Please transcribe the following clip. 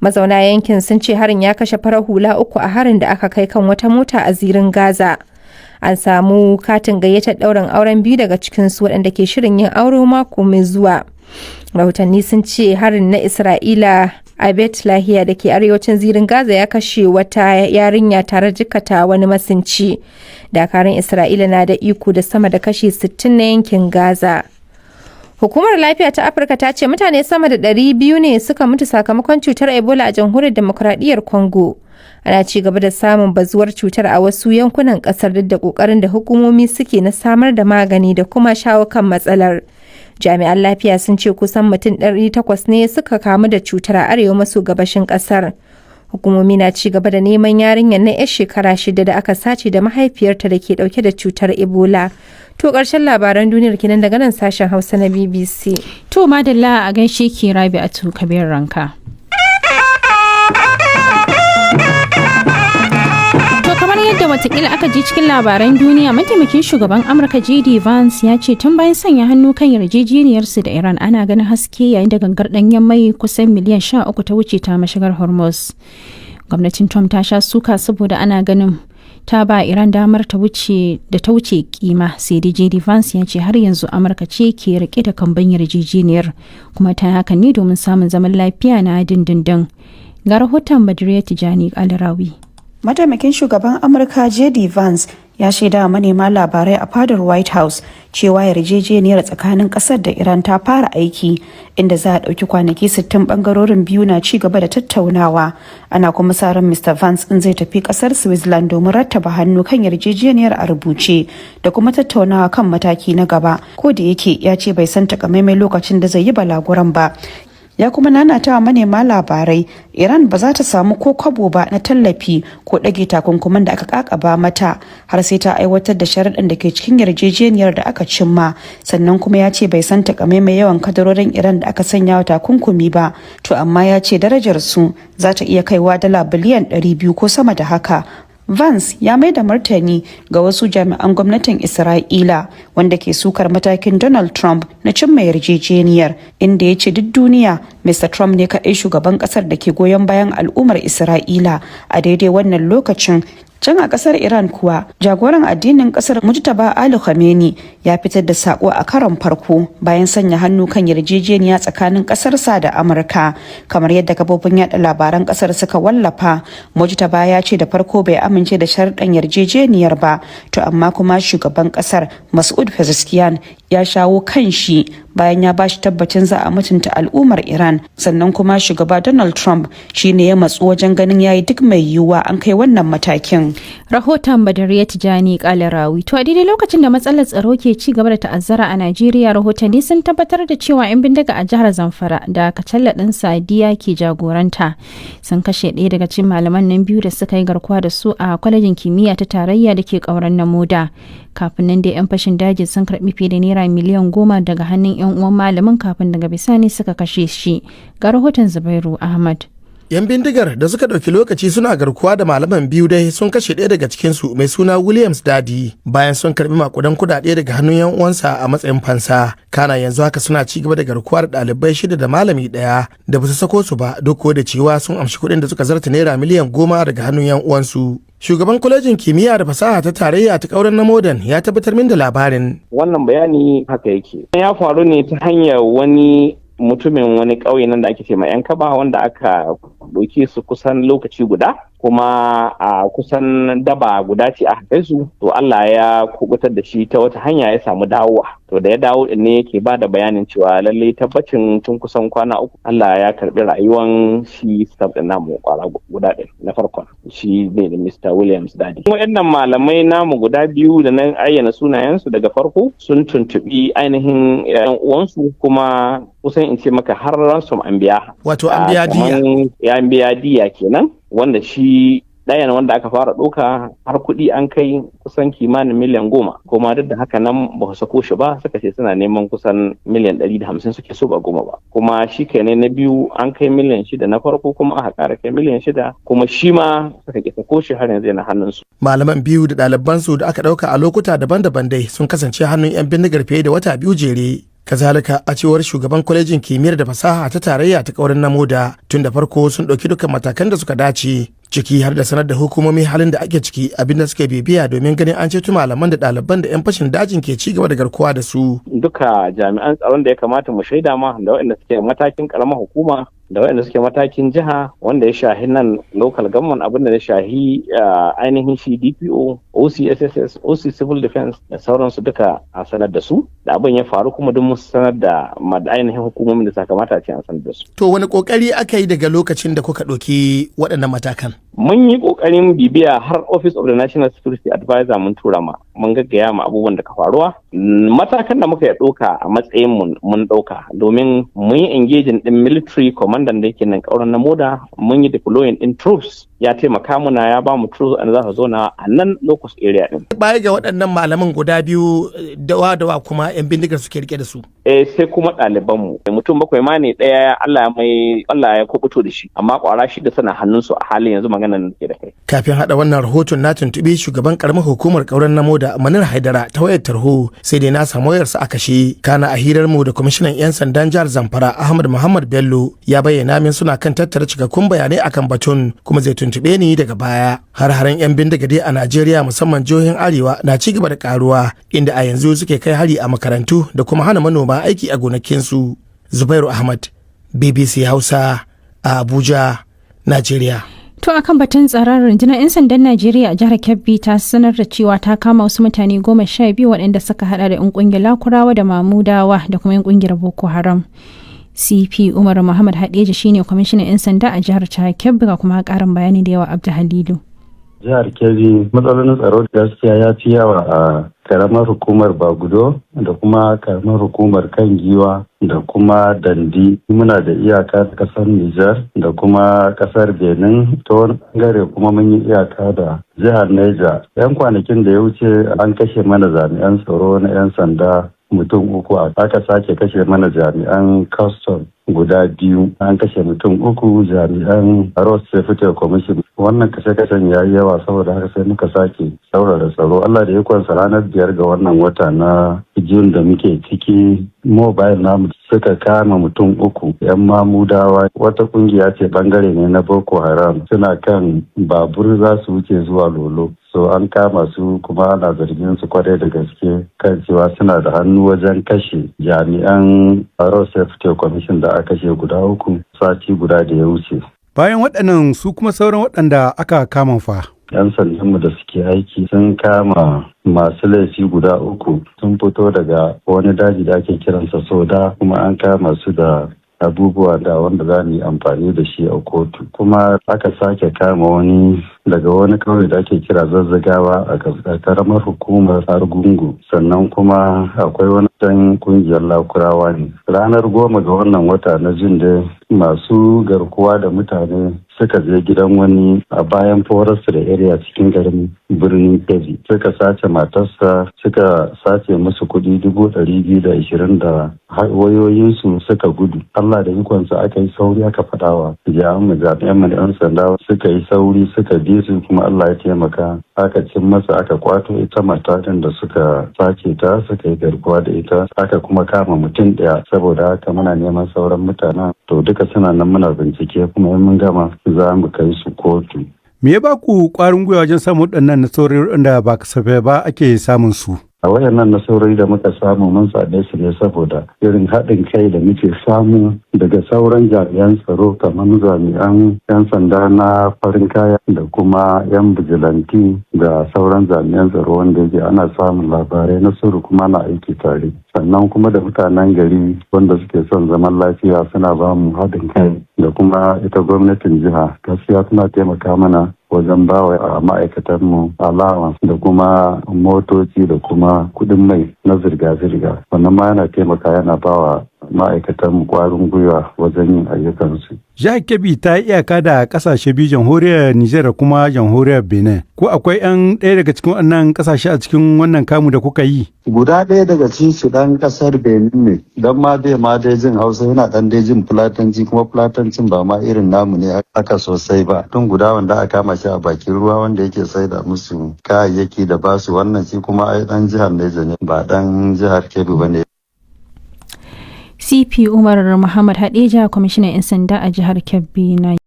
Mazauna yankin sun ce harin ya kashe farar hula uku a harin da aka kai kan wata mota a zirin Gaza. An samu katin gayyatar ɗaurin auren biyu daga cikinsu waɗanda ke shirin yin aure mako mai zuwa. Rahotanni sun ce harin na Isra'ila a Bet Lahiya da ke arewacin zirin Gaza ya kashe wata yarinya tare jikata wani masinci. Dakarun Isra'ila na da iko da sama da kashi 60 na yankin Gaza. Hukumar Lafiya ta Afirka ta ce mutane sama da 200 ne suka mutu sakamakon cutar Ebola a Jamhuriyar Demokuraɗiyyar Congo. Ana ci gaba da samun bazuwar cutar a wasu yankunan kasar duk da kokarin da hukumomi suke na samar da magani da kuma shawo kan matsalar. Jami'an lafiya sun ce kusan mutum 800 ne suka kamu da cutar a arewa maso gabashin kasar. Hukumomi na ci gaba da neman yarinyar na 'yar shekara 6 da aka sace da mahaifiyarta da ke dauke da cutar Ebola. To ƙarshen labaran duniyar kenan daga nan sashen Hausa na BBC. To madalla, a gaishe ki Rabi'atu Kabir Ranka. To kamar yadda watakila aka ji cikin labaran duniya, mataimakin shugaban Amurka JD Vance ya ce tun bayan sanya hannu kan yarjejeniyarsu da Iran ana ganin haske, yayin da gangar danyen mai kusan miliyan 13 ta wuce ta mashigar Hormuz. Gwamnatin Trump ta sha suka saboda ana ganin ta ba Iran damar ta wuce da ta wuce kima, sai dai JD Vance ya ce har yanzu Amurka ce ke rike da kamban yarjejeniyar, kuma ta hakan ne domin samun zaman lafiya na dindindin. Ga rahoton Badriya Tijani Alrawi. Mataimakin shugaban Amurka JD Vance ya shaida wa manema labarai a fadar White House cewa yarjejeniyar tsakanin kasar da Iran ta fara aiki, inda za a ɗauki kwanaki 60 bangarorin biyu na ci gaba da tattaunawa. Ana kuma sa ran Mr Vance in zai tafi kasar Switzerland domin rattaba hannu kan yarjejeniyar a rubuce da kuma tattaunawa kan mataki na gaba, ko da yake ya ce bai san takamaiman lokacin da zai yi balaguran ba. Ya kuma nanatawa manema labarai Iran ba za ta samu ko kwabo ba na tallafi ko ɗage takunkuman da aka kakaba mata har sai ta aiwatar da sharaɗin da ke cikin yarjejeniyar da aka cimma. Sannan kuma ya ce bai san takamaimai yawan kadarorin Iran da aka sanya wa takunkumi ba, to amma ya ce darajar su za ta iya kaiwa dala biliyan 200 ko sama da haka. Vance ya mai da martani ga wasu jami'an gwamnatin Isra'ila wanda ke sukar matakin Donald Trump na cimma yarjejeniyar, inda ya ce duk duniya Mr. Trump ne kaɗai shugaban ƙasar da ke goyon bayan al'ummar Isra'ila a daidai wannan lokacin. Can a kasar Iran kuwa, jagoran addinin kasar Mujtaba Ali Khamenei ya fitar da sako a karon farko bayan sanya hannu kan yarjejeniya tsakanin kasarsa da Amurka. Kamar yadda kafofin yada labaran kasar suka wallafa, Mujtaba ya ce da farko bai amince da sharɗan yarjejeniyar ba, to amma kuma shugaban kasar Mas'ud Pezeshkian ya shawo kan shi bayan ya bashi tabbacin za a mutunta al'ummar Iran. Sannan kuma shugaba Donald Trump shine ya matsu wajen ganin yayi duk mai yiwuwa an kai wannan matakin. Rahoton Badariya Tijani Kalarawi. To a daidai lokacin da matsalar tsaro ke ci gaba da ta'azzara a Najeriya, rahotanni sun tabbatar da cewa 'yan bindiga a jihar Zamfara da Kacalla ɗin Sadiya ke jagoranta sun kashe ɗaya daga cikin malaman nan biyu da suka yi garkuwa da su a kwalejin kimiyya ta tarayya da ke ƙauren Namoda. Kafin nan dai 'yan fashin daji sun karɓi fiye da naira miliyan 10 daga hannun 'yan uwan malamin kafin daga bisani suka kashe shi. Ga rahoton Zubairu Ahmad. 'Yan bindigar da suka ɗauki lokaci suna garkuwa da malaman biyu dai sun kashe ɗaya daga cikinsu mai suna Williams Dadi bayan sun karbi makudan kudade daga hannun 'yan uwansa a matsayin fansa. Kana yanzu haka suna ci gaba da garkuwa da ɗalibai shida da malami ɗaya da ba su sako su ba, duk da cewa sun amshi kuɗin da suka zarta naira miliyan 10 daga hannun 'yan uwansu. Shugaban kwalejin kimiyya da fasaha ta tarayya ta kauran na Modern ya tabbatar min da labarin. Wannan bayani haka yake. Ya faru ne ta hanyar wani mutumin wani ƙauye nan da ake ce ma 'yan kaba, wanda aka ɗauke su kusan lokaci guda, kuma a kusan daba guda ce aka kai su. To Allah ya kubutar da shi ta wata hanya ya samu dawowa. To da ya dawo din ne yake ba da bayanin cewa lallai tabbacin tun kusan kwana 3 Allah ya karbi rayuwan shi staff din namu kwara guda ɗin na farkon, shi ne da Mr. Williams Dadi. Waɗannan malamai namu guda biyu da na ayyana sunayensu daga farko sun tuntuɓi ainihin yan uwansu, kuma kusan in ce maka har ransom an biya. Wato an biya diya. Ya biya diya kenan, wanda shi ɗayan wanda aka fara ɗauka har kuɗi an kai kusan kimanin miliyan 10, kuma duk da haka nan ba su sako shi ba, suka ce suna neman kusan miliyan 150 suke so, ba goma ba. Kuma shi kenan na biyu an kai miliyan 6 na farko, kuma aka ƙara kai miliyan 6, kuma shi ma suka ƙi sako shi, har yanzu yana hannunsu. Malaman biyu da ɗalibansu da aka ɗauka a lokuta daban-daban dai sun kasance hannun 'yan bindigar fiye da wata 2 jere. Kazalika, a cewar shugaban kwalejin kimiyyar da fasaha ta tarayya ta kaurin Namoda, tun da farko sun ɗauki dukkan matakan da suka dace, ciki har da sanar da hukumomi halin da ake ciki, abinda suke bibiya domin ganin an ceto malaman da ɗaliban da 'yan fashin dajin ke ci gaba da garkuwa da su. Duka jami'an tsaron da ya kamata mu shaida ma, da waɗanda suke matakin karamar hukuma, da waɗanda suke matakin jiha, wanda ya shahi nan local government, abin da ya shahi ainihin shi DPO, OCSSS, OC Civil Defense da sauransu, duka a sanar da su da abin ya faru, kuma duk mun sanar da ainihin hukumomin da suka kamata a ce an sanar da su. To, wani kokari aka yi daga lokacin da kuka ɗauki waɗannan matakan? Mun yi kokarin bibiya har Office of the National Security Advisor, mun tura ma, mun gaggaya ma abubuwan da ka faruwa. Matakan da muka ɗauka a matsayin mun ɗauka domin mun yi engaging din military commander da yake nan ƙauren na Moda, mun yi deploying din troops, ya taimaka muna, ya ba mu troops an za su zauna a nan locus area din. Baya ga waɗannan malaman guda biyu, dawa dawa kuma 'yan bindigar suke rike da su? Eh, sai kuma ɗaliban mu mutum bakwai ma ne, ɗaya Allah ya mai Allah ya kubuto da shi, amma ƙwara shida suna hannunsu a halin yanzu maganan da ke da kai. Kafin hada wannan rahoton na tuntuɓi shugaban karamar hukumar ƙauren Namoda, Manir Haidara, ta wayar tarho, sai dai na samu wayarsa a kashe. Kana a hirar mu da kwamishinan 'yan sandan jihar Zamfara, Ahmad Muhammad Bello, ya bayyana min suna kan tattara cikakkun bayanai akan batun, kuma zai tuntuɓe ni daga baya. Har-haren 'yan bindiga dai a Najeriya, musamman jihohin Arewa, na ci gaba da karuwa, inda a yanzu suke kai hari a makarantu da kuma hana manoma aiki a gonakinsu. Zubairu Ahmad, BBC Hausa, a Abuja, Najeriya. To, akan batun tsaron, rundunar 'yan sandan Najeriya a jihar Kebbi ta sanar da cewa ta kama wasu mutane 12 waɗanda suka hada da 'yan ƙungiyar Lakurawa da Mamudawa da kuma 'yan ƙungiyar Boko Haram. CP Umar Muhammad Hadeja shine kwamishinan 'yan sanda a jihar ta Kebbi, ga kuma ƙarin bayani da yawa Abdu Halilu. Jihar Kebbi, matsalolin tsaro gaskiya ya fi yawa a karamar hukumar Bagudo da kuma karamar hukumar Kan Giwa da kuma Dandi. Muna da iyaka da kasar Nijar da kuma kasar Benin, ta wani bangare kuma mun yi iyaka da jihar Niger. Yan kwanakin da ya wuce an kashe mana jami'an tsaro na 'yan sanda mutum uku, aka sake kashe mana jami'an custom guda biyu, an kashe mutum uku jami'an Road Safety Commission. Wannan kashe-kashen ya yi yawa, saboda haka sai muka sake saurara tsaro. Allah da ikonsa, ranar 5 ga wannan wata na Jun da muke ciki, mobile namu suka kama mutum uku yan Mamudawa, wata kungiya ce bangare ne na Boko Haram, suna kan babur za su wuce zuwa Lolo. So an kama su, kuma ana zargin su kwarai da gaske kan cewa suna da hannu wajen kashe jami'an Road Safety Commission da aka kashe guda uku sati guda da ya wuce. Bayan waɗannan, su kuma sauran waɗanda aka kama fa? 'Yan sandanmu da suke aiki sun kama masu laifi guda uku, sun fito daga wani daji da ake kiransa Soda, kuma an kama su da abubuwa da wanda za mu yi amfani da shi a kotu. Kuma aka sake kama wani daga wani kauye da ake kira Zazzagawa a karamar hukumar Argungu. Sannan kuma akwai wani dan kungiyar Lakurawa ne. Ranar 10 ga wannan wata na Jun da masu garkuwa da mutane suka je gidan wani a bayan forest da area cikin garin Birnin Kebbi, suka sace matarsa, suka sace musu kuɗi 220,000 da wayoyinsu, suka gudu. Allah da ikonsa, aka yi sauri aka faɗawa jami'an mu da 'yan sanda, suka yi sauri suka bi su, kuma Allah ya taimaka aka cin masa, aka kwato ita mata din da suka sace ta suka yi garkuwa da ita, aka kuma kama mutum ɗaya. Saboda haka muna neman sauran mutanen. To, duka suna nan muna bincike, kuma in mun gama za mu kai su kotu. Me ya ba ku ƙwarin gwiwa wajen samun waɗannan nasarori waɗanda ba kasafai ba ake samun su? A wayannan nasarori da muka samu, mun same su ne saboda irin haɗin kai da muke samu daga sauran jami'an tsaro, kamar jami'an 'yan sanda na farin kaya da kuma 'yan bijilanti da sauran jami'an tsaro, wanda yake ana samun labarai na sirri kuma na aiki tare. Sannan kuma da mutanen gari wanda suke son zaman lafiya, suna ba mu haɗin kai, da kuma ita gwamnatin jiha gaskiya suna taimaka mana wajen ba wa ma'aikatanmu allowance da kuma motoci da kuma kuɗin mai na zirga-zirga. Wannan ma yana taimaka, yana ba wa ma'aikatanmu ƙwarin gwiwa wajen yin ayyukansu. Jihar Kebbi ta yi iyaka da kasashe biyu, jamhuriyar Nijar da kuma jamhuriyar Benin. Ko akwai 'yan ɗaya daga cikin wannan kasashe a cikin wannan kamu da kuka yi? Guda ɗaya daga cikin su ɗan ƙasar Benin ne, don ma bai ma dai jin Hausa, yana ɗan dai jin Fulatanci, kuma Fulatancin ba ma irin namu ne aka sosai ba. Tun guda wanda aka kama shi a bakin ruwa, wanda yake saida musu kayayyaki da basu wannan, shi kuma ai ɗan jihar Neja ne, ba ɗan jihar Kebbi ba ne. CP Umar Muhammad Hadeja, kwamishinan 'yan sanda a jihar Kebbi na